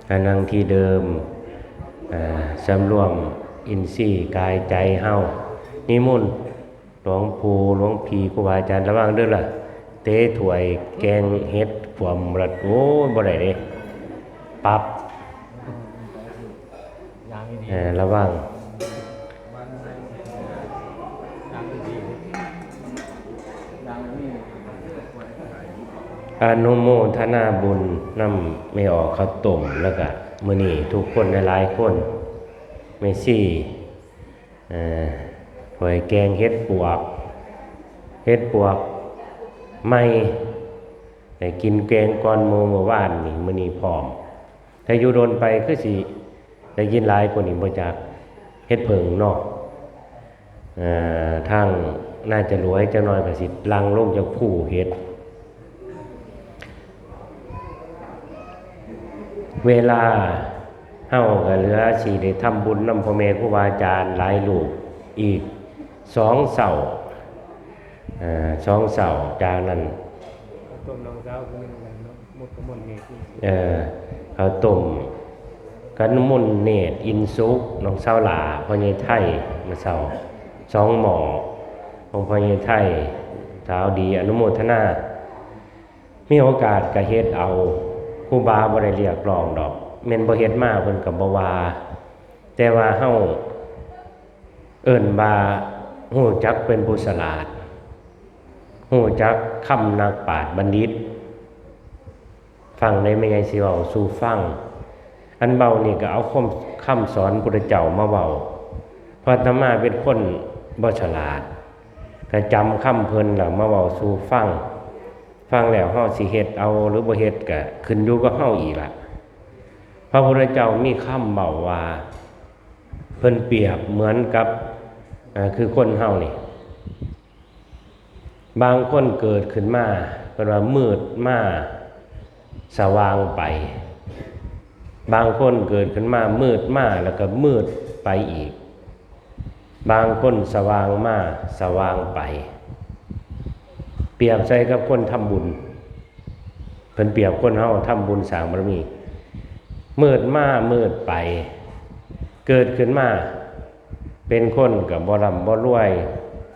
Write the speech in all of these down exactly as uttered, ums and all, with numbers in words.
อ่านั่งที่เดิม อ่าสำรวมอินทรีย์กายใจเฮา นิมนต์หลวงปู่หลวงพี่ครูบาอาจารย์ ระวังเด้อล่ะ เตะถ้วยแกงเห็ดขวมละ โอ้ย บ่ได้เด้ ปรับ อย่างนี้ เออ ระวัง อย่างนี้ อนุโมทนาบุญนำแม่ออกข้าวต้ม แล้วก็มื้อนี้ทุกคนหลายๆคน แม่ชี เอ่อ ถ้วยแกงเห็ดปวก เห็ดปวกใหม่ ได้กินแกงก่อนหมู่เมื่อวานนี่ มื้อนี้พร้อม ถ้าอยู่โดนไปคือสิได้กินหลายกว่านี้บ่จัก เห็ดเผิงเนาะ เอ่อ ทางน่าจะรวยจักหน่อยก็สิลังลงจากภูเห็ด เวลาเฮาก็เหลือสิได้ทำบุญนำพ่อแม่ครูบาอาจารย์หลายรูปอีกสองเสา เอ่อ สองเสา จากนั้น ต้มน้องสาวคนหนึ่งกันเนาะ มดกระมนเมฆนี่ เอ่อ ข้าวต้ม กันมนเนตร อินสุข น้องสาวหล่า พ่อใหญ่ไทย มื้อเช้า สองหม้อ ของพ่อใหญ่ไทย สาวดี อนุโมทนา มีโอกาสก็เฮ็ดเอา ครูบาบ่ได้เรียกร้องดอก แม่นบ่เฮ็ดมาเพิ่นก็บ่ว่า แต่ว่าเฮาเอิ้นว่าฮู้จักเป็นผู้ฉลาด ฮู้จักคำนักปราชญ์บัณฑิต ฟังได้แม่ใหญ่สิเว้าสู่ฟัง อันเว้านี่ก็เอาคำ คำสอนพุทธเจ้ามาเว้า เพราะอาตมาเป็นคนบ่ฉลาด ก็จำคำเพิ่นแล้วมาเว้าสู่ฟัง ฟังแล้วเฮาสิเฮ็ดเอาหรือบ่เฮ็ดก็ขึ้นอยู่กับเฮาอีกล่ะ พระพุทธเจ้ามีคำเว้าว่า เพิ่นเปรียบเหมือนกับ อ่า คือคนเฮานี่ บางคนเกิดขึ้นมา เพิ่นว่ามืดมาสว่างไป บางคนเกิดขึ้นมามืดมาแล้วก็มืดไปอีก บางคนสว่างมาสว่างไป เปรียบใส่กับคนทำบุญ เพิ่นเปรียบคนเฮาทำบุญสร้างบารมี มืดมามืดไป เกิดขึ้นมา เป็นคนก็บ่ร่ำบ่รวย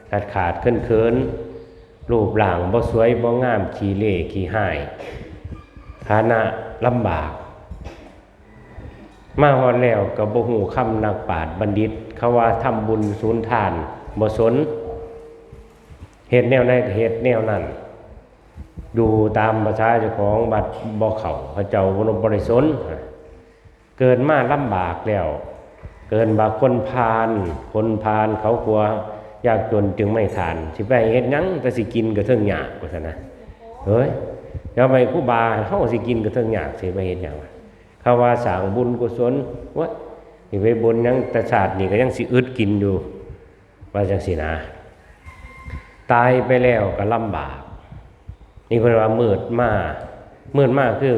ขาดขาดเขินเขิน รูปร่างบ่สวยบ่งาม ขี้เล่ขี้ฮ้าย ฐานะลำบาก มาฮอดแล้วก็บ่ฮู้คำนักปราชญ์บัณฑิต เขาว่าทำบุญสูญทานบ่สน เฮ็ดแนวใดก็เฮ็ดแนวนั้น อยู่ตามภาษาเจ้าของ บัดบ่เข้า เขาเจ้าบ่ได้สน เกิดมาลำบากแล้ว เกิดว่าคนพาล คนพาลเขากลัวยากจนจึงไม่ทาน สิไปเฮ็ดหยัง แต่สิกินก็เทิงยาก ว่าซั่นนะ เฮ้ย เดี๋ยวไปครูบา เฮาสิกินก็เทิงยาก สิไปเฮ็ดหยังวะ เขาว่าสร้างบุญกุศล วะ สิไปบุญหยัง แต่ชาตินี้ก็ยังสิอึดกินอยู่ ว่าจังซี่นะ ตายไปแล้วก็ลำบาก นี่เพิ่นว่ามืดมา มืดมาคือ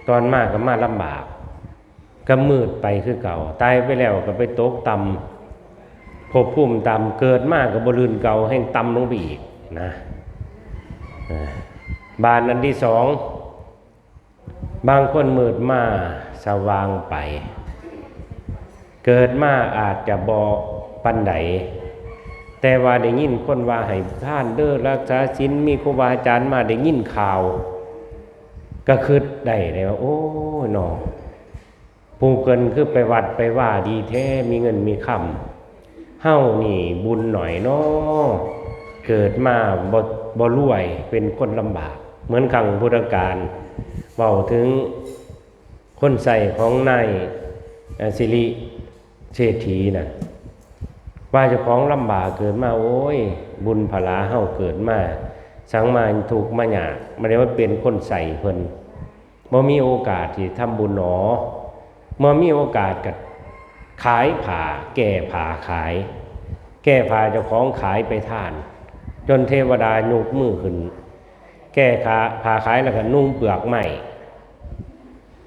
ตอนมาก็มาลำบาก ก็มืดไปคือเก่า ตายไปแล้วก็ไปตกต่ำ ภพภูมิต่ำ เกิดมาก็บ่ลื่นเก่า แฮ่งต่ำลงไปอีกนะ เออ บานอันที่สอง บางคนมืดมาสว่างไป เกิดมาอาจจะบ่ปานใด แต่ว่าได้ยินคนว่าให้ทานเด้อ รักษาศีล มีครูบาอาจารย์มา ได้ยินข่าว ก็คิดได้เลยว่า โอ้ยเนาะ ผู้เพิ่นคือไปวัดไปวาดีแท้ มีเงินมีคำ เฮานี่บุญหน่อยเนาะ เกิดมาบ่ บ่รวย เป็นคนลำบาก เหมือนครั้งพุทธกาล เว้าถึงคนใช้ของนาย เอ่อ สิริเศรษฐีน่ะ ว่าเจ้าของลำบากเกิดมา โอ้ย บุญพลาเฮาเกิดมา สังมาทุกข์มายาก บ่ได้มาเป็นคนใช้เพิ่น บ่มีโอกาสที่ทำบุญหนอ เมื่อมีโอกาสก็ขายผ้า แก้ผ้าขาย แก้ผ้าเจ้าของขายไปทาน จนเทวดายกมือขึ้น แก้ผ้า ผ้าขายแล้วก็นุ่งเปลือกไม้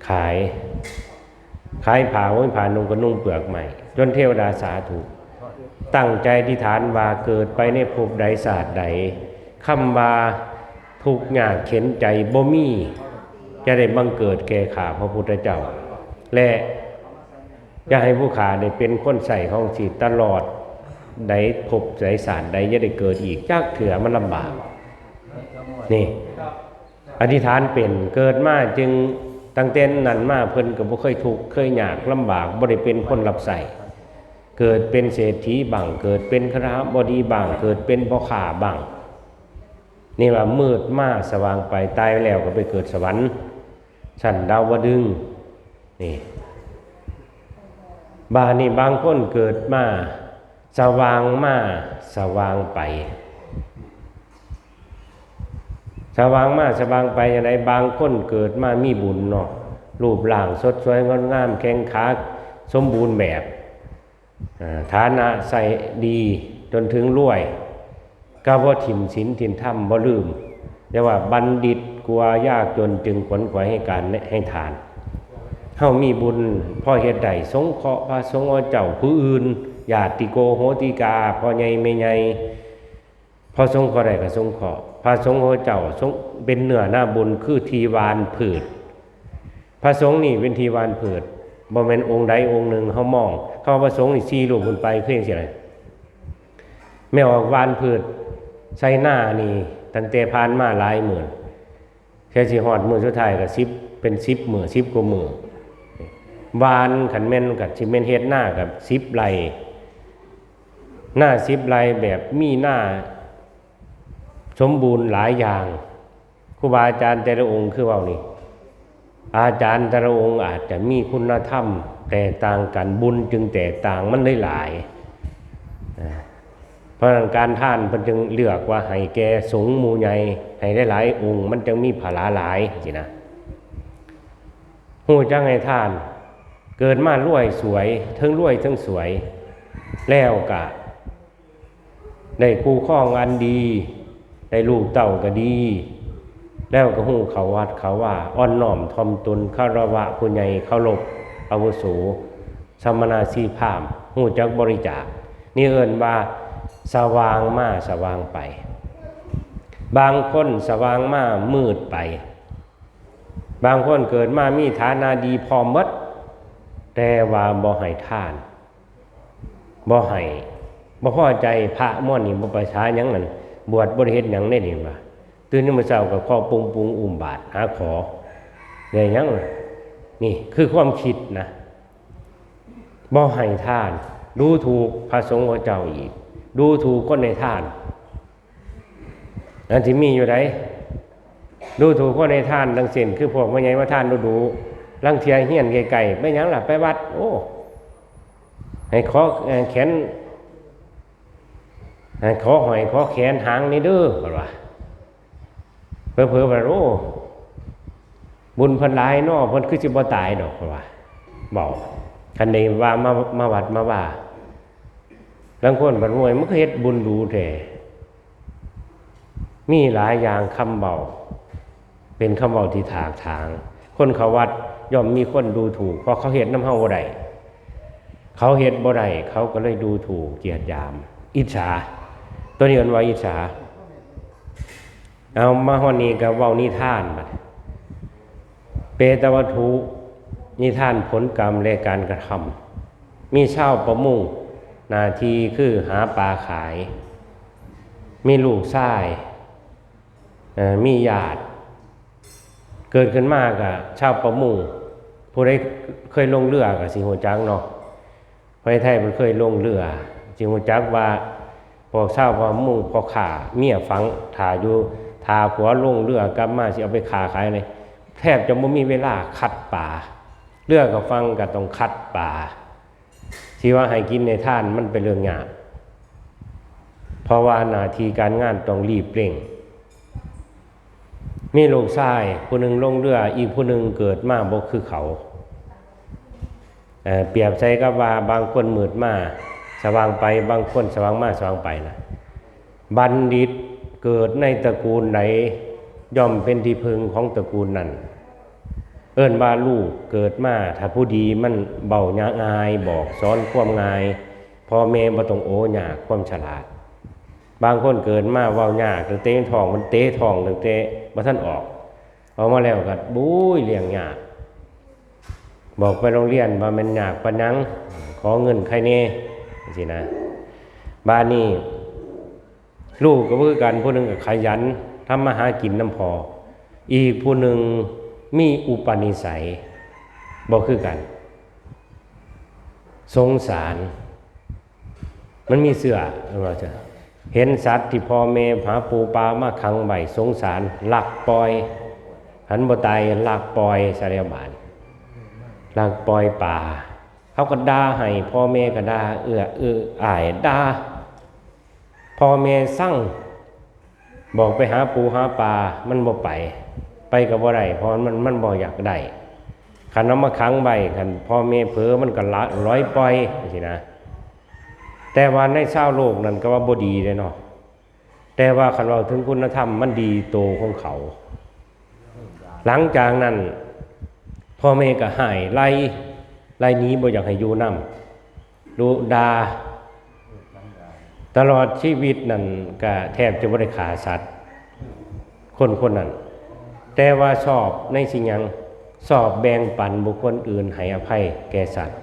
ขาย ขายผ้า บ่มีผ้านุ่งก็นุ่งเปลือกไม้ จนเทวดาสาธุ ตั้งใจอธิษฐานว่าเกิดไปในภพใดชาติใด คำว่าทุกข์ยากเข็ญใจบ่มี จะได้บังเกิดแก่ข้าพระพุทธเจ้า และอย่าให้ผู้ข้าได้เป็นคนใช้ของสิตลอด ได้ภพใดชาติใดอย่าได้เกิดอีกจักเทื่อ มันลำบาก นี่ อธิษฐานเป็น เกิดมาจึง ตั้งแต่นั้นมาเพิ่นก็บ่เคยทุกข์เคยยากลำบาก บ่ได้เป็นคนรับใช้ เกิดเป็นเศรษฐีบ้าง เกิดเป็นคฤหบดีบ้าง เกิดเป็นพ่อค้าบ้าง นี่ว่ามืดมาสว่างไป ตายแล้วก็ไปเกิดสวรรค์ ชั้นดาวดึงส์ นี่ บาดนี้บางคนเกิดมาสว่างมาสว่างไป สว่างมาสว่างไปจั่งใด บางคนเกิดมามีบุญเนาะ รูปร่างสดสวยงดงาม แข้งขาสมบูรณ์แบบ อ่า ฐานะใช้ดีจนถึงรวย ก็บ่ถิ่มศีลถิ่มธรรม บ่ลืม แต่ว่าบัณฑิตกลัวยากจนจึงขวนขวายให้การให้ทาน เฮามีบุญพอเฮ็ดได้ สงเคราะห์พระสงฆ์องค์เจ้าผู้อื่น ญาติโกโหติกา พ่อใหญ่แม่ใหญ่ พอสงเคราะห์ได้ก็สงเคราะห์ พระสงฆ์องค์เจ้าทรงเป็นเนื้อนาบุญ คือที่หว่านพืช พระสงฆ์นี่เป็นที่หว่านพืช บ่แม่นองค์ใดองค์หนึ่งเฮามอง คำว่าพระสงฆ์นี่สี่รูปขึ้นไป คือจั่งซี้ล่ะ แม่ออกหว่านพืชใส่นานี่ ตั้งแต่ผ่านมาหลายมื้อ แค่สิฮอดมื้อสุดท้ายก็สิบ เป็นสิบมื้อ สิบกว่ามื้อ หว่าน คันแม่นก็สิแม่นเฮ็ดนาก็สิบไร่ นาสิบไร่แบบมีนาสมบูรณ์หลายอย่าง ครูบาอาจารย์แต่ละองค์คือเว้านี่ อาจารย์แต่ละองค์อาจจะมีคุณธรรมแตกต่างกัน บุญจึงแตกต่าง มันเลยหลาย อ่า เพราะฉะนั้นการทานเพิ่นจึงเลือกว่าให้แก่สงฆ์หมู่ใหญ่ ให้หลายๆองค์ มันจึงมีผลาหลายจั่งซี้นะ ฮู้จักให้ทาน เกิดมารวยสวย เทิงรวยเทิงสวย แล้วก็ได้คู่ครองอันดี ได้ลูกเต้าก็ดี แล้วก็ฮู้เข้าวัดเข้าวา อ่อนน้อมถ่อมตน คารวะผู้ใหญ่ เคารพอาวุโส สมณะชีพราหมณ์ ฮู้จักบริจาค นี่เอิ้นว่าสว่างมาสว่างไป บางคนสว่างมามืดไป บางคนเกิดมามีฐานะดีพร้อมหมด แต่ว่าบ่ให้ทาน บ่ให้ บ่พอใจ พระม่วนนี่บ่ประสาหยังนั่น บวชบ่ได้เฮ็ดหยังเด้นี่ว่า ตื่นยามมื้อเช้าก็เคาะปุงปุงอุ้มบาตรหาขอ ได้หยังล่ะ นี่คือความคิดนะ บ่ให้ทาน ดูถูกพระสงฆ์พระเจ้าอีก ดูถูกคนให้ทาน อันที่มีอยู่ใด ดูถูกคนให้ทาน ดังเช่น คือพวกพ่อใหญ่มาทานดูดู ลางเทื่อเฮียนใกล้ๆ ไปหยังล่ะ ไปวัด โอ้ ให้ขอ เอ่อ แขน ให้ขอห้อยขอแขนหางนี่เด้อ เพิ่นว่า เผลอๆ เพิ่น โอ้ บุญเพิ่นหลายเนาะ เพิ่นคือสิบ่ตายดอก เพิ่นว่า เว้า คันได้ว่ามา มาวัดมาว่า ลางคนเพิ่น โอ้ย มันก็เฮ็ดบุญดูแท้ มีหลายอย่างคำเว้า เป็นคำเว้าที่ถากถาง คนเข้าวัดย่อมมีคนดูถูก เพราะเขาเฮ็ดนำเฮาบ่ได้ เขาเฮ็ดบ่ได้ เขาก็เลยดูถูก เยียดหยาม อิจฉา ตัวนี้เอิ้นว่าอิจฉา เอามาฮอดนี้ก็เว้านิทานบัด เปตวัตถุ นิทานผลกรรมและการกระทำ มีชาวประมง หน้าที่คือหาปลาขาย มีลูกชาย เอ่อ มีญาติ เกิดขึ้นมาก็ชาวประมง ผู้ใดเคยลงเรือก็สิฮู้จักเนาะ ไทยไทยมันเคยลงเรือ สิฮู้จักว่าพวกชาวประมง พ่อค้าเมียฝังถ่าอยู่ ถ่าผัวลงเรือกลับมาสิเอาไปค้าขายเลย แทบจะบ่มีเวลาคัดปลา เรือกับฝั่งก็ต้องคัดปลา สิว่าให้กินให้ทานมันเป็นเรื่องยาก เพราะว่าหน้าที่การงานต้องรีบเร่ง มีลูกชายผู้หนึ่งลงเรือ อีกผู้หนึ่งเกิดมาบ่คือเขา เอ่อ เปรียบใส่กับว่าบางคนมืดมาสว่างไป บางคนสว่างมาสว่างไปนะ บัณฑิตเกิดในตระกูลใดย่อมเป็นที่พึ่งของตระกูลนั้น เอิ้นว่าลูกเกิดมา ถ้าผู้ดีมันเว้าง่าย บอกสอนความง่าย พ่อแม่บ่ต้องโอ้ยากความฉลาด บางคนเกิดมาเว้ายาก ตั้งแต่ท้องมันเตะท้องตั้งแต่บ่ทันออก ออกมาแล้วก็ บุ้ย เลี้ยงยาก บอกไปโรงเรียนว่าแม่นยากปานหยัง ขอเงินใครแน่จังซี้นะ บาดนี้ลูกก็คือกัน ผู้หนึ่งก็ขยันทำมาหากินนำพ่อ อีกผู้หนึ่งมีอุปนิสัยบ่คือกัน สงสาร มันมีเสื้อ เห็นว่าจะ เห็นสัตว์ที่พ่อแม่หาปูปลามาขังไว้ สงสาร ลักปล่อย หันบ่ตายลักปล่อยสารบาล ลักปล่อยปลา เขาก็ด่าให้ พ่อแม่ก็ด่า เอื้อเอื้ออ้ายด่า พ่อแม่สั่ง บอกไปหาปูหาปลา มันบ่ไป ไปก็บ่ได้ เพราะมัน มันบ่อยากได้ คันเอามาขังไว้ คันพ่อแม่เผลอ มันก็ละ ลอยปล่อยจังซี้นะ แต่ว่าในชาวโลกนั่นก็ว่าบ่ดีเด้เนาะ แต่ว่าคันเว้าถึงคุณธรรม มันดีโตของเขา หลังจากนั้น พ่อแม่ก็ให้ไล่ ไล่หนี บ่อยากให้อยู่นำ ดุด่า ตลอดชีวิตนั่นก็แทบจะบ่ได้ฆ่าสัตว์ คนคนนั้น แต่ว่าชอบในสิ่งหยัง ชอบแบ่งปันบุคคลอื่น ให้อภัยแก่สัตว์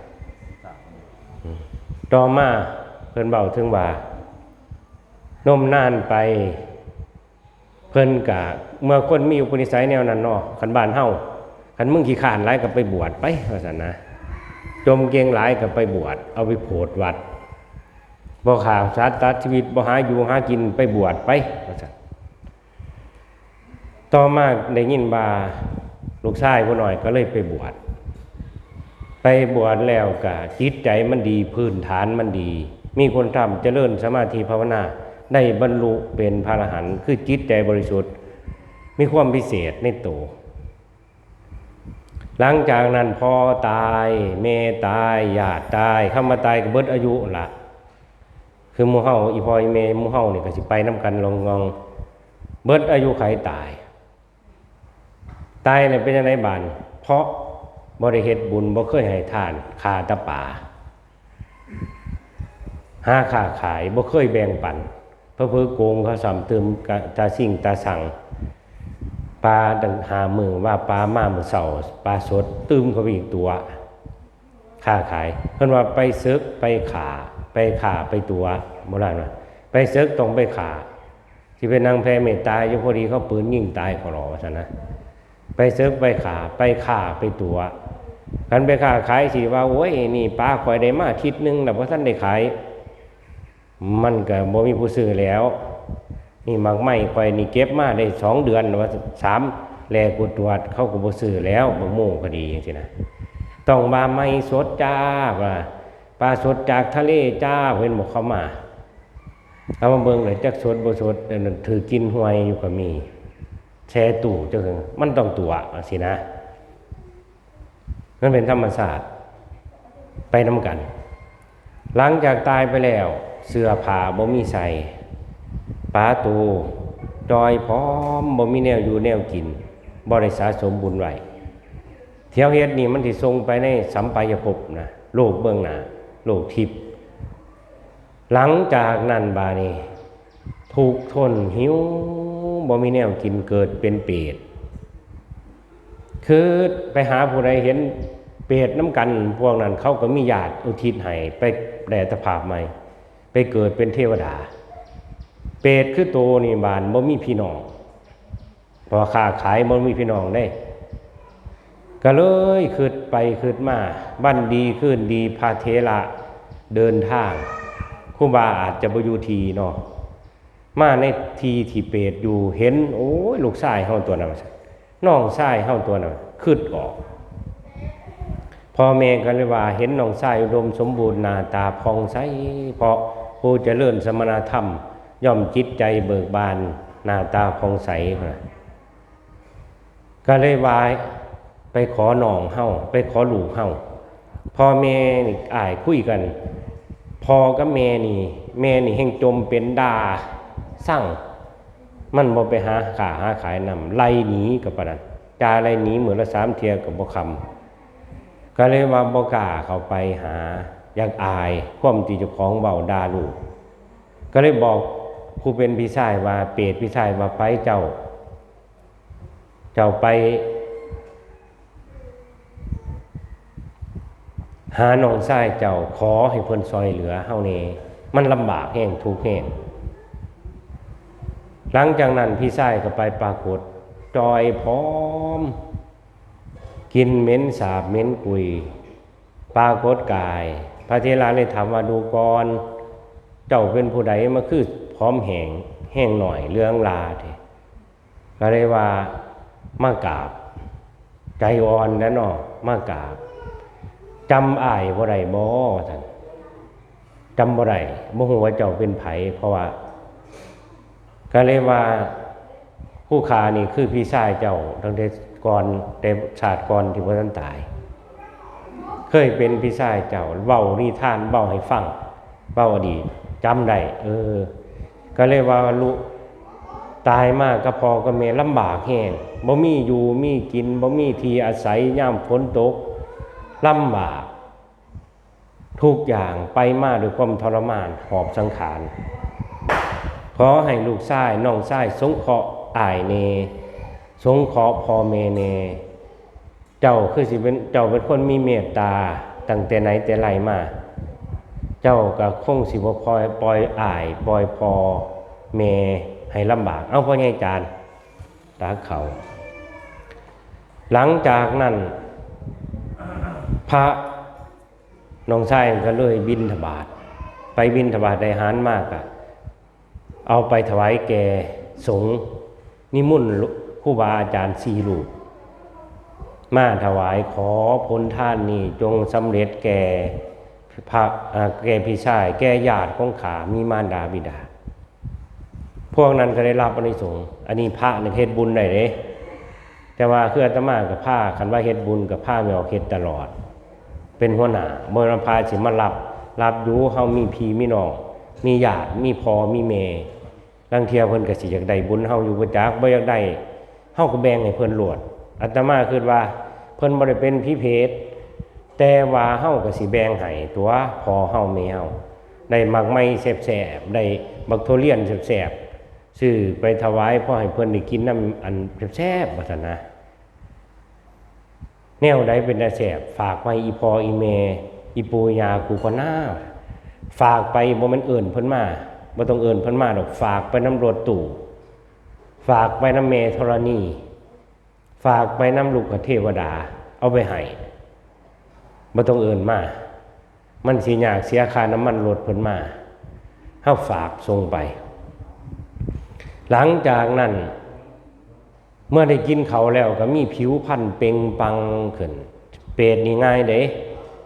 ต่อมาเพิ่นเว้าถึงว่า นมนานไป เพิ่นกะ เมื่อคนมีอุปนิสัยแนวนั้นเนาะ คันบ้านเฮา คันมึงขี้คร้านหลายก็ไปบวชไป ว่าซั่นนะ จมเก่งหลายก็ไปบวช เอาไปโผดวัด บ่ฆ่าสัตว์ตัดชีวิต บ่หาอยู่หากิน ไปบวชไป ว่าซั่น ต่อมาได้ยินว่าลูกชายผู้น้อยก็เลยไปบวช ไปบวชแล้วก็จิตใจมันดี พื้นฐานมันดี มีคุณธรรม เจริญสมาธิภาวนา ได้บรรลุเป็นพระอรหันต์ คือจิตใจบริสุทธิ์ มีความพิเศษในตัว หลังจากนั้นพ่อตาย แม่ตาย ญาติตาย คำว่าตายก็เบิดอายุละ คือหมู่เฮา อีพ่ออีแม่หมู่เฮานี่ก็สิไปนำกันลองงอง เบิดอายุไขตาย ตายแล้วเป็นจั่งใดบาดนี้ เพราะบ่ได้เฮ็ดบุญ บ่เคยให้ทาน ฆ่าแต่ปลา หาค้าขาย บ่เคยแบ่งปัน เผลอๆโกงเขาซ้ำ ตื่มกะตาสิ่งตาสั่ง ปลาตั้งห้ามื้อ ว่าปลามามื้อเช้า ปลาสด ตื่มเข้าไปอีกตั๋ว ค้าขาย เพิ่นว่าไปเสิกไปฆ่า ไปฆ่าไปตั๋ว โบราณว่า ไปเสิกต้องไปฆ่า สิไปนั่งแผ่เมตตาอยู่ พอดีเขาปืนยิงตายเขาหรอ ว่าซั่นนะ ไปเสิกไปฆ่า ไปฆ่าไปตั๋ว คันไปค้าขายสิว่า โอ้ย นี่ปลาข่อยได้มาอาทิตย์หนึ่งแล้ว บ่ทันได้ขาย มันก็บ่มีผู้ซื้อแล้ว นี่หมากไม้ข่อยนี่เก็บมาได้สองเดือน ว่าสามแลกวดตรวจ เขาก็บ่ซื้อแล้ว บักโมก็ดีจังซี้นะ ต้องว่าไม้สดจ้า ว่าปลาสดจากทะเลจ้า เห็นบ่เขามา เอามาเบิ่งเลย จักสดบ่สด อันนั้นถือกินห่วยอยู่ก็มี แช่ตู้จังซี้ มันต้องตั๋วจังซี้นะ มันเป็นธรรมชาติ ไปนำกัน หลังจากตายไปแล้ว เสื้อผ้าบ่มีใส่ ปาโต จ่อยผอม บ่มีแนวอยู่แนวกิน บ่ได้สะสมบุญไว้ เที่ยวเฮ็ดนี่มันสิส่งไปในสัปปายภพนะ โลกเบื้องหน้า โลกทิพย์ หลังจากนั้นบาดนี้ ทุกข์ทนหิว บ่มีแนวกิน เกิดเป็นเปรต คือไปหาผู้ใดเห็นเปรตนำกัน พวกนั้นเขาก็มีญาติอุทิศให้ ไปได้อัตภาพใหม่ ไปเกิดเป็นเทวดา เปรตคือโตนี่บาดบ่มีพี่น้อง เพราะค้าขายบ่มีพี่น้องเด้ ก็เลยคิดไปคิดมา วันดีคืนดีพระเถระเดินทาง ครูบาอาจจะบ่อยู่ที่เนาะ มาในที่ที่เปรตอยู่ เห็น โอ้ย ลูกชายเฮาตัวนั้น น้องชายเฮาตัวนั้น คิดออก พ่อแม่ก็เลยว่า เห็นน้องชายอุดมสมบูรณ์ หน้าตาผ่องใส เพราะผู้เจริญสมณธรรม ย่อมจิตใจเบิกบาน หน้าตาผ่องใส ก็เลยว่า ไปขอน้องเฮา ไปขอลูกเฮา พ่อแม่นี่อ้ายคุยกัน พ่อกับแม่นี่ แม่นี่แฮ่งจมเป็นด่าสั่ง มันบ่ไปหาค้าหาขายนำ ไล่หนีก็ปานนั้น จ่าไล่หนีมื้อละสามเทื่อก็บ่คำ ก็เลยว่าบ่กล้าเข้าไปหา อยากอายความที่เจ้าของเว้าด่าลูก ก็เลยบอกผู้เป็นพี่ชายว่า เปรตพี่ชายว่า ไปเจ้า เจ้าไป หาน้องชายเจ้า ขอให้เพิ่นซ่อยเหลือเฮาแหน่ มันลำบากแฮง ทุกข์แฮง หลังจากนั้นพี่ชายก็ไปปรากฏ จ่อยผอม กินเหม็นสาบเหม็นกุย ปรากฏกาย พระเถระเลยถามว่า ดูก่อน เจ้าเป็นผู้ใดมาคือผอมแห้ง แฮงน้อยเหลืองลาแท้ ก็เลยว่ามากราบ ใจอ่อนแหล้วเนาะ มากราบ จำอ้ายบ่ได้บ่ ว่าซั่น จำบ่ได้ บ่ฮู้ว่าเจ้าเป็นไผ เพราะว่า ก็เลยว่า ผู้ข้านี่คือพี่ชายเจ้า ตั้งแต่ก่อน แต่ชาติก่อนที่บ่ทันตาย เคยเป็นพี่ชายเจ้า เว้านิทาน เว้าให้ฟัง เว้าอดีต จำได้ เออ ก็เลยว่า ลูกตายมากับพ่อกับแม่ลำบากแฮง บ่มีอยู่มีกิน บ่มีที่อาศัย ยามฝนตก ลำบาก ทุกอย่างไปมาด้วยความทรมาน หอบสังขาร ขอให้ลูกชาย น้องชาย สงเคราะห์อ้ายแหน่ สงเคราะห์พ่อแม่แหน่ เจ้าคือสิเป็น เจ้าเป็นคนมีเมตตาตั้งแต่ไหนแต่ไรมา เจ้าก็คงสิบ่ปล่อย ปล่อยอ้าย ปล่อยพ่อแม่ให้ลำบาก เอา พ่อใหญ่จาน ตักเขา หลังจากนั้น พระน้องชายก็เลยบิณฑบาต ไปบิณฑบาตได้อาหารมากอะ เอาไปถวายแก่สงฆ์ นิมนต์ครูบาอาจารย์สี่รูป มาถวาย ขอผลทานนี้จงสำเร็จแก่พระ อ่า แก่พี่ชาย แก่ญาติของข้า มีมารดาบิดา พวกนั้นก็ได้รับอานิสงส์ อันนี้พระนี่เฮ็ดบุญได้เด้ แต่ว่าคืออาตมาก็พา คันว่าเฮ็ดบุญก็พาแม่ออกเฮ็ดตลอด เป็นหัวหน้า บ่แม่นว่าพระสิมารับ รับอยู่ เฮามีพี่มีน้อง มีญาติ มีพ่อมีแม่ ลางเทื่อเพิ่นก็สิอยากได้บุญเฮาอยู่ บ่จัก บ่อยากได้ เฮาก็แบ่งให้เพิ่นโลด อาตมาคิดว่าเพิ่นบ่ได้เป็นผีเปรต แต่ว่าเฮาก็สิแบ่งให้ตั๊ว พ่อเฮาแม่เฮา ได้หมากไม้แซ่บๆ ได้บักทุเรียนแซ่บๆ ซื้อไปถวาย พอให้เพิ่นได้กินนำอันแซ่บๆ ว่าซั่นนะ แนวใดเป็นตาแซ่บ ฝากไว้อีพ่ออีแม่ อีปู่ย่ากูก็น้า ฝากไป บ่แม่นเอิ้นเพิ่นมา บ่ต้องเอิ้นเพิ่นมาดอก ฝากไปนำรถตู้ ฝากไปนำแม่ธรณี ฝากไปนำลูกเทวดา เอาไปให้ บ่ต้องเอิ้นมา มันสิยากเสียค่าน้ำมันรถเพิ่นมา เฮาฝากส่งไป หลังจากนั้น เมื่อได้กินเขาวแล้วก็มีผิวพรรณเปล่งปลั่งขึ้น เปรตนี่ง่ายเด้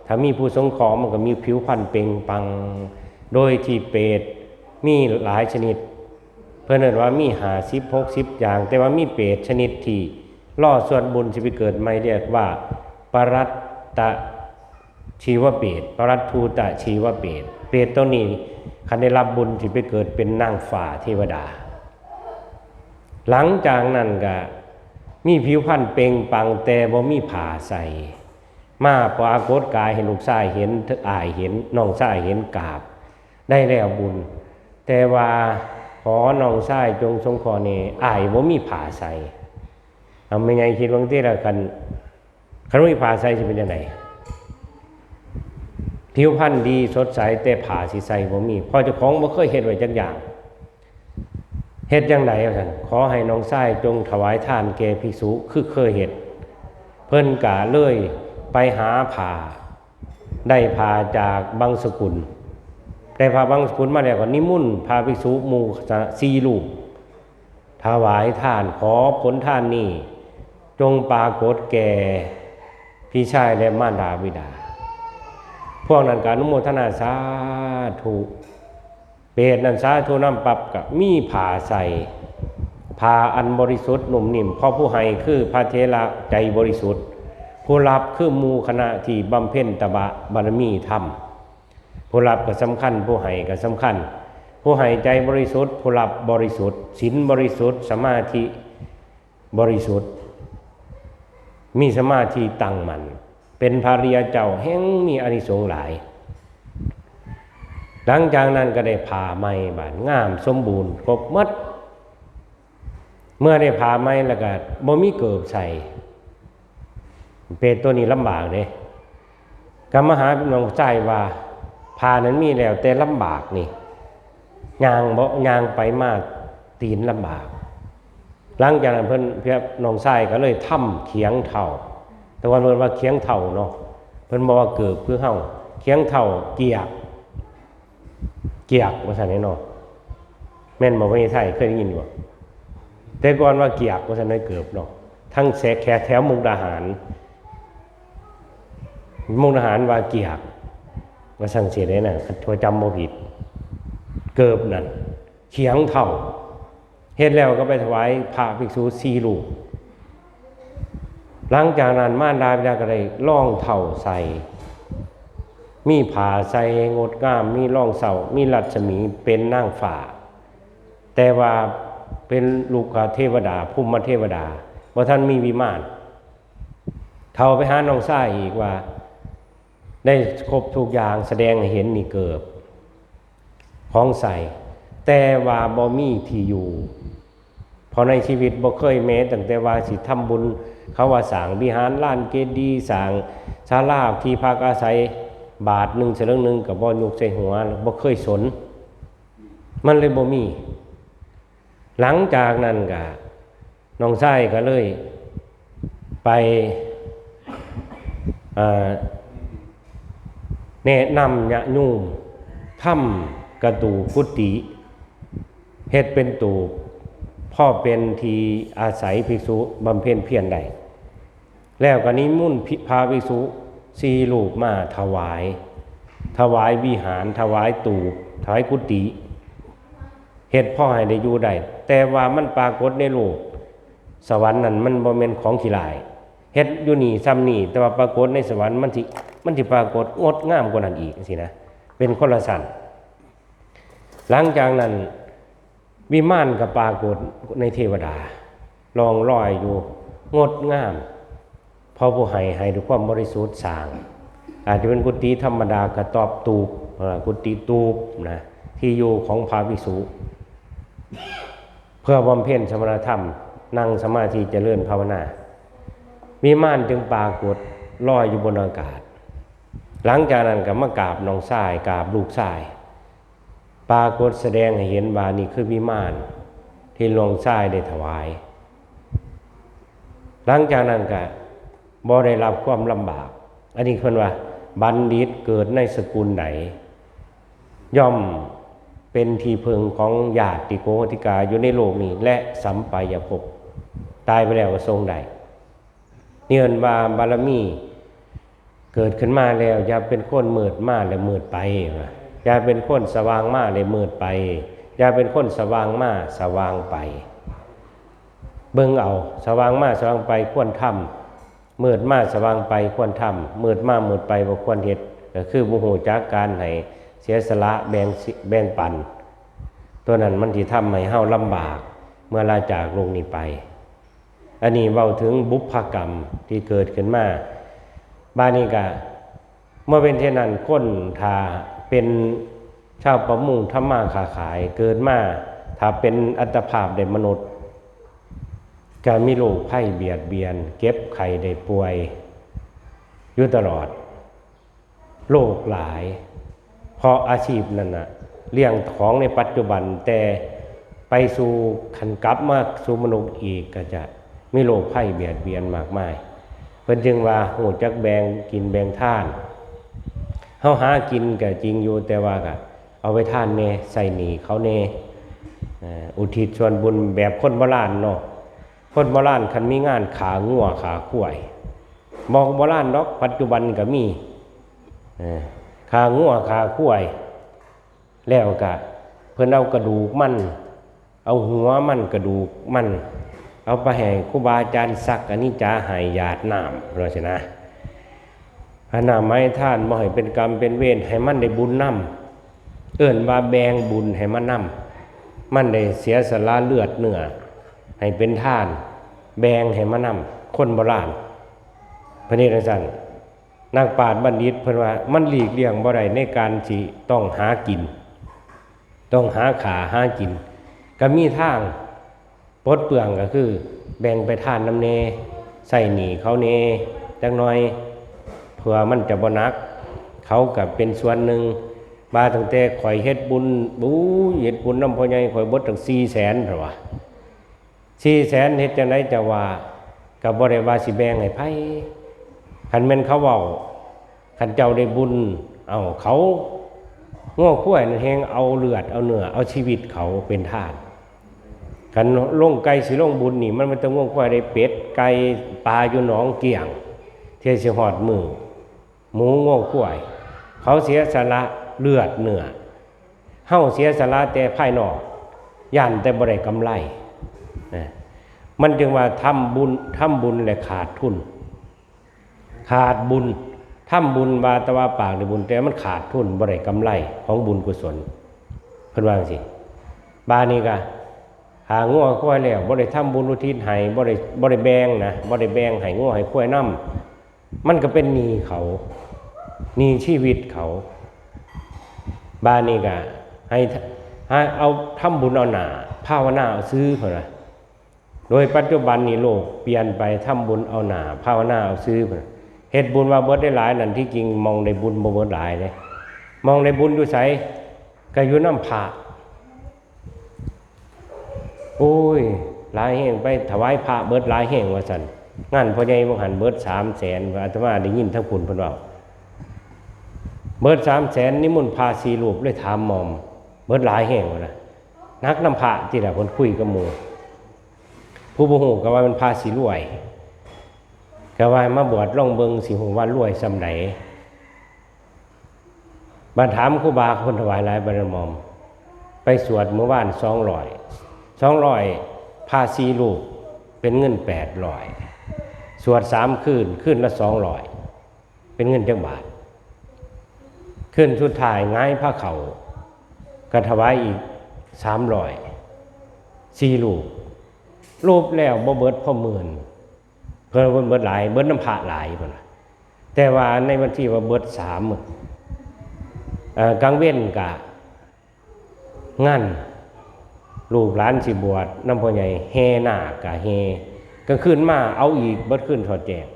ถ้ามีผู้สงเคราะห์มันก็มีผิวพรรณเปล่งปลั่ง โดยที่เปรตมีหลายชนิด เพิ่นเอิ้นว่ามีห้าสิบ หกสิบ อย่าง แต่ว่ามีเปรตชนิดที่รอส่วนบุญสิไปเกิดใหม่ เรียกว่าปรัตตะชีวเปรต ปรัตทูตะชีวเปรต เปรตตัวนี้คันได้รับบุญสิไปเกิดเป็นนางฟ้าเทวดา หลังจากนั้นก็มีผิวพรรณเปล่งปลั่ง แต่บ่มีผ้าใส่ มาปรากฏกายให้ลูกชายเห็น อ้ายเห็น น้องชายเห็น กราบ ได้แล้วบุญ แต่ว่าขอน้องชายจงสงเคราะห์แหน่ อ้ายบ่มีผ้าใส่ เอา แม่ใหญ่คิดเบิ่งติล่ะ คัน คันบ่มีผ้าใส่สิเป็นจั่งใด ผิวพรรณดีสดใส แต่ผ้าสิใส่บ่มี เพราะเจ้าของบ่เคยเฮ็ดไว้จักอย่าง เฮ็ดจั่งใดว่าซั่น ขอให้น้องชายจงถวายทานแก่ภิกษุคือเคยเฮ็ด เพิ่นก็เลยไปหาผ้า ได้ผ้าจากบังสกุล ได้ผ้าบังสกุลมาแล้วก็นิมนต์พระภิกษุหมู่สี่รูป ถวายทาน ขอผลทานนี้จงปรากฏแก่พี่ชายและมารดาบิดา พวกนั้นก็อนุโมทนาสาธุ เปรตนั้นสาธุนำปั๊บก็มีผ้าใส่ ผ้าอันบริสุทธิ์นุ่มนิ่ม เพราะผู้ให้คือพระเถระใจบริสุทธิ์ ผู้รับคือหมู่คณะที่บำเพ็ญตบะบารมีธรรม ผู้รับก็สำคัญ ผู้ให้ก็สำคัญ ผู้ให้ใจบริสุทธิ์ ผู้รับบริสุทธิ์ ศีลบริสุทธิ์ สมาธิบริสุทธิ์ มีสมาธิตั้งมั่น เป็นพระอริยเจ้าแฮ่งมีอานิสงส์หลาย หลังจากนั้นก็ได้ผ้าใหม่บาด งามสมบูรณ์ครบหมด เมื่อได้ผ้าใหม่แล้วก็บ่มีเกิบใส่ เปรตตัวนี้ลำบากเด้ ก็มาหาน้องชายว่า ผ้านั้นมีแล้วแต่ลำบากนี่ ย่างบ่ ย่างไปมาตีนลำบาก หลังจากนั้นเพิ่น น้องชายก็เลยทำเขียงเฒ่า แต่ก่อนเพิ่นว่าเขียงเฒ่าเนาะ เพิ่นบ่ว่าเกิบคือเฮา เขียงเฒ่าเกียก เกียกว่าซั่นเนาะ แม่นบ่ พ่อใหญ่ไทย เคยได้ยินบ่ แต่ก่อนว่าเกียกว่าซั่น ในเกิบเนาะ ทั้งแสแขกแถวมุกดาหาร มุกดาหารว่าเกียก ว่าซั่นสิได้นะ ถ้าจำบ่ผิด เกิบนั่น เขียงเฒ่า เฮ็ดแล้วก็ไปถวายพระภิกษุสี่รูป หลังจากนั้นมารดาบิดาก็ได้รองเฒ่าใส่ มีผ้าใส่งดงาม มีรองเศร้า มีรัศมีเป็นนางฟ้า แต่ว่าเป็นลูกเทวดา ภูมิเทวดา บ่ทันมีวิมาน เฒ่าไปหาน้องชายอีกว่า ได้ครบทุกอย่าง แสดงให้เห็นนี่เกิบ ของใส่ แต่ว่าบ่มีที่อยู่ เพราะในชีวิตบ่เคยแม้ตั้งแต่ว่าสิทำบุญ เขาว่าสร้างวิหาร ลานเจดีย์ สร้างศาลาที่พักอาศัย บาทหนึ่งสลึงหนึ่งก็บ่ยกใส่หัว บ่เคยสน มันเลยบ่มี หลังจากนั้นก็ น้องชายก็เลยไป เอ่อ แนะนำญาติโยมทำกระตูบกุฏิ เฮ็ดเป็นตูบ พอเป็นที่อาศัยภิกษุบำเพ็ญเพียรได้ แล้วก็นิมนต์พระภิกษุสี่รูปมาถวาย ถวายวิหาร ถวายตูบ ถวายกุฏิ เฮ็ดพอให้ได้อยู่ได้ แต่ว่ามันปรากฏในโลกสวรรค์นั่น มันบ่แม่นของขี้ร้าย เฮ็ดอยู่นี่ซ่ำนี่ แต่ว่าปรากฏในสวรรค์มันสิ มันสิปรากฏงดงามกว่านั้นอีกจังซี้นะ เป็นคนละชั้น หลังจากนั้น วิมานก็ปรากฏในเทวดา ล่องลอยอยู่ งดงาม เพราะผู้ให้ ให้ด้วยความบริสุทธิ์สร้าง อาจจะเป็นกุฏิธรรมดากระต๊อบตูบ อ่า กุฏิตูบนะ ที่อยู่ของพระภิกษุ เพื่อบำเพ็ญสมณธรรม นั่งสมาธิเจริญภาวนา วิมานจึงปรากฏลอยอยู่บนอากาศ หลังจากนั้นก็มากราบน้องชาย กราบลูกชาย ปรากฏแสดงให้เห็นว่านี่คือวิมานที่น้องชายได้ถวาย หลังจากนั้นก็บ่ได้รับความลำบาก อันนี้เพิ่นว่า บัณฑิตเกิดในสกุลใด ย่อมเป็นที่พึ่งของญาติโกโหติกาอยู่ในโลกนี้ และสัปปายภพ ตายไปแล้วก็ส่งได้ นี่เอิ้นว่าบารมีเกิดขึ้นมาแล้ว อย่าเป็นคนมืดมาแล้วมืดไป ว่า อย่าเป็นคนสว่างมาแล้วมืดไป อย่าเป็นคนสว่างมาสว่างไป เบิ่งเอา สว่างมาสว่างไปควรทำ มืดมาสว่างไปควรทำ มืดมามืดไปบ่ควรเฮ็ด ก็คือบ่ฮู้จักการให้เสียสละ แบ่งสิ แบ่งปัน ตัวนั้นมันสิทำให้เฮาลำบาก เมื่อลาจากโลกนี้ไป อันนี้เว้าถึงบุพกรรมที่เกิดขึ้นมา บาดนี้ก็ เมื่อเป็นเช่นนั้น คนถ้าเป็นชาวประมงทำมาค้าขาย เกิดมา ถ้าเป็นอัตภาพได้มนุษย์ ก็มีโรคภัยเบียดเบียน เจ็บไข้ได้ป่วย อยู่ตลอด โรคหลาย เพราะอาชีพนั่นน่ะ เลี้ยงของในปัจจุบัน แต่ไปสู่ คันกลับมาสู่มนุษย์อีก ก็จะมีโรคภัยเบียดเบียนมากมาย เพิ่นจึงว่า ฮู้จักแบ่งกินแบ่งทาน เฮาหากินก็จริงอยู่ แต่ว่าก็เอาไปทานแหน่ ใช้หนี้เขาแหน่ เอ่อ อุทิศส่วนบุญแบบคนโบราณเนาะ คนโบราณคันมีงานฆ่างัวฆ่าควาย บ่โบราณดอก ปัจจุบันก็มี เอ่อ ฆ่างัวฆ่าควาย แล้วก็เพิ่นเอากระดูกมัน เอาหัวมัน กระดูกมัน เอาไปให้ครูบาอาจารย์ซักอนิจจา ให้หยาดน้ำ ว่าซั่นนะ อันน้ำให้ทาน บ่ให้เป็นกรรมเป็นเวร ให้มันได้บุญนำ เอิ้นว่าแบ่งบุญให้มันนำ มันได้เสียสละเลือดเนื้อ ให้เป็นทาน แบ่งให้มันนำ คนโบราณ เพิ่นเฮ็ดจั่งซั้น นักปราชญ์บัณฑิตเพิ่นว่า มันหลีกเลี่ยงบ่ได้ในการสิต้องหากิน ต้องหาข้าวหากิน ก็มีทางปลดเปลื้อง ก็คือแบ่งไปทานนำแหน่ ใช้หนี้เขาแหน่จักหน่อย เพื่อมันจะบ่หนัก เขาก็เป็นส่วนหนึ่ง ว่าตั้งแต่ข่อยเฮ็ดบุญ บู๊ย เฮ็ดบุญนำพ่อใหญ่ข่อยเบิดตั้งสี่แสน เพิ่นว่า สี่แสน เฮ็ดจั่งใด๋จะว่า ก็บ่ได้ว่าสิแบ่งให้ไผ คันแม่นเขาเว้า คันเจ้าได้บุญ เอาเขา งัวควายนั่นแฮ่งเอาเลือดเอาเนื้อ เอาชีวิตเขาเป็นทาน คันลงไก่สิลงบุญนี่ มันบ่แต่งัวควาย ได้เป็ด ไก่ ปลาอยู่หนองเกี้ยง เทื่อสิฮอดมื้อ หมูงัวควาย เขาเสียสละเลือดเนื้อ เฮาเสียสละแต่ภายนอก ย้านแต่บ่ได้กำไร นะ มันจึงว่าทำบุญ ทำบุญและขาดทุน ขาดบุญ ทำบุญว่าแต่ว่าปากได้บุญ แต่มันขาดทุน บ่ได้กำไรของบุญกุศล เพิ่นว่าจั่งซี้ บาดนี้ก็ หางัวควายแล้ว บ่ได้ทำบุญอุทิศให้ บ่ได้ บ่ได้แบ่งนะ บ่ได้แบ่งให้งัวให้ควายนำ มันก็เป็นหนี้เขา หนี้ชีวิตเขา บาดนี้ก็ให้ ให้เอาทำบุญเอาหน้า ภาวนาเอาซื่อ เพิ่นว่า โดยปัจจุบันนี้โลกเปลี่ยนไป ทำบุญเอาหน้า ภาวนาเอาซื่อ เพิ่น เฮ็ดบุญว่าเบิดได้หลายนั่น ที่จริงหม่องได้บุญบ่เบิดหลายเด้ หม่องได้บุญอยู่ไส ก็อยู่นำพระ โอ้ย หลายแฮง ไปถวายพระเบิดหลายแฮง ว่าซั่น งานพ่อใหญ่บ่หั้นเบิดสามแสน อาตมาได้ยินทางพุ้นเพิ่นเว้า เบิดสามแสน นิมนต์พระสี่รูป เลยถามหม่อม เบิดหลายแฮง ว่านะ หนักนำพระติล่ะ เพิ่นคุยกับหมู่ ผู้บ่ฮู้ก็ว่ามันพระสิรวย ก็ว่ามาบวชลองเบิ่ง สิฮู้ว่ารวยส่ำใด๋ บัดถามครูบา เพิ่นถวายหลายปานใด๋หม่อม ไปสวดมื้อวานสองร้อย สองร้อย พระสี่รูป เป็นเงินแปดร้อย สวดสามคืน คืนละสองร้อย เป็นเงินจักบาท คืนสุดท้ายหงายพระเข้า ก็ถวายอีกสามร้อย สี่รูป รูปแล้วบ่เบิดพอหมื่น เพิ่น เพิ่นเบิดหลาย เบิดนำพระหลาย เพิ่นว่า แต่ว่าในวันที่ว่าเบิดสามมื้อ เอ่อ กลางเว็นกะงาน ลูกหลานสิบวชนำพ่อใหญ่ แห่นาคกะแห่ กลางคืนมาเอาอีก เบิดคืนทอดแจ้ง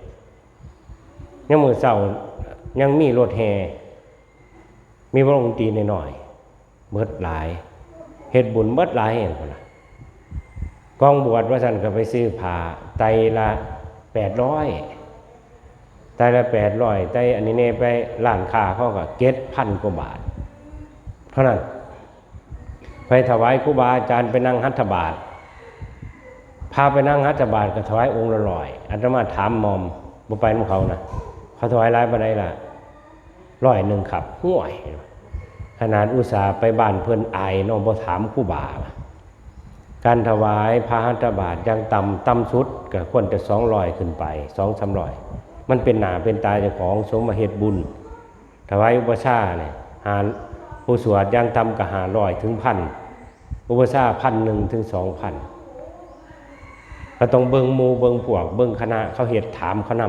ยามมื้อเช้ายังมีรถแห่ มีวงดนตรีน้อยๆ เบิดหลาย เฮ็ดบุญเบิดหลายแฮงพุ้นล่ะ กองบวชว่าซั่นก็ไปซื้อผ้าไตรละแปดร้อย ไตรละแปดร้อย ไตรอันนี้แน่ ไปร้านค้าเขาก็เจ็ดพันกว่าบาท เท่านั้น ไปถวายครูบาอาจารย์ ไปนั่งหัตถบาตร พาไปนั่งหัตถบาตรก็ถวายองค์ละร้อย อาตมาถามหม่อม บ่ไปนำเขานะ เขาถวายหลายปานใดล่ะ ร้อยหนึ่งครับ ห่วย ขนาดอุตส่าห์ไปบ้านเพิ่นอายเนาะ บ่ถามครูบา การถวายพระหัตถบาตรอย่างต่ำ ต่ำสุดก็ควรจะสองร้อยขึ้นไป สองสามร้อย มันเป็นหน้าเป็นตาเจ้าของ สมมาเฮ็ดบุญ ถวายอุปัชฌาย์เนี่ย หา ผู้สวดอย่างต่ำก็ห้าร้อยถึงพัน อุปัชฌาย์พันหนึ่งถึงสองพัน ก็ต้องเบิ่งหมู่เบิ่งพวก เบิ่งคณะเขาเฮ็ด ถามเขาน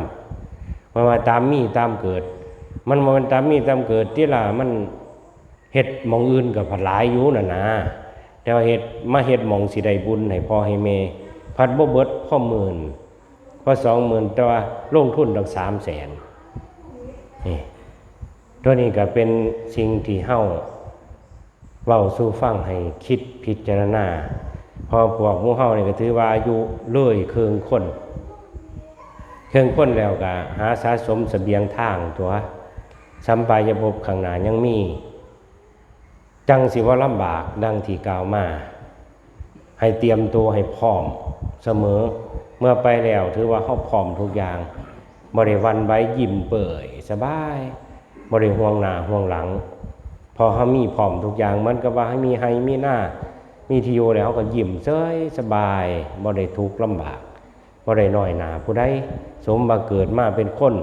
ำ ว่า ว่าตามมีตามเกิด มันบ่แม่นตามมีตามเกิดติล่ะ มันเฮ็ดหม่องอื่นก็ผัดหลายอยู่นั่นนะ แต่ว่าเฮ็ด มาเฮ็ดหม่องสิได้บุญให้พ่อให้แม่ ผัดบ่เบิดพอหมื่น พอสองหมื่น แต่ว่าลงทุนตั้งสามแสน นี่ ตัวนี้ก็เป็นสิ่งที่เฮาเว้าสู่ฟังให้คิดพิจารณา เพราะพวกหมู่เฮานี่ก็ถือว่าอายุเลยเคิ่งคน เคิ่งคนแล้วก็หาสะสมเสบียงทางตั๋ว สัมปายภพข้างหน้ายังมี จั่งสิบ่ลำบากดังที่กล่าวมา ให้เตรียมตัวให้พร้อมเสมอ เมื่อไปแล้วถือว่าเฮาพร้อมทุกอย่าง บ่ได้หวั่นไหว ยิ้มเปื่อยสบาย บ่ได้ห่วงหน้าห่วงหลัง เพราะเฮามีพร้อมทุกอย่าง เหมือนกับว่าเฮามีไร่มีนา มีที่อยู่แล้ว เฮาก็ยิ้มเฉยสบาย บ่ได้ทุกข์ลำบาก บ่ได้น้อยหน้าผู้ใด สมว่าเกิดมาเป็นคน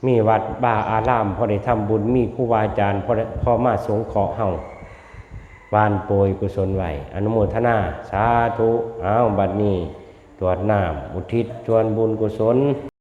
มีวัดวาอาราม พอได้ทำบุญ มีครูบาอาจารย์ พอได้ พอมาสงเคราะห์เฮา หว่านโปรยกุศลไว้ อนุโมทนา สาธุ อ้าว บัดนี้ ตรวจน้ำ อุทิศส่วนบุญกุศล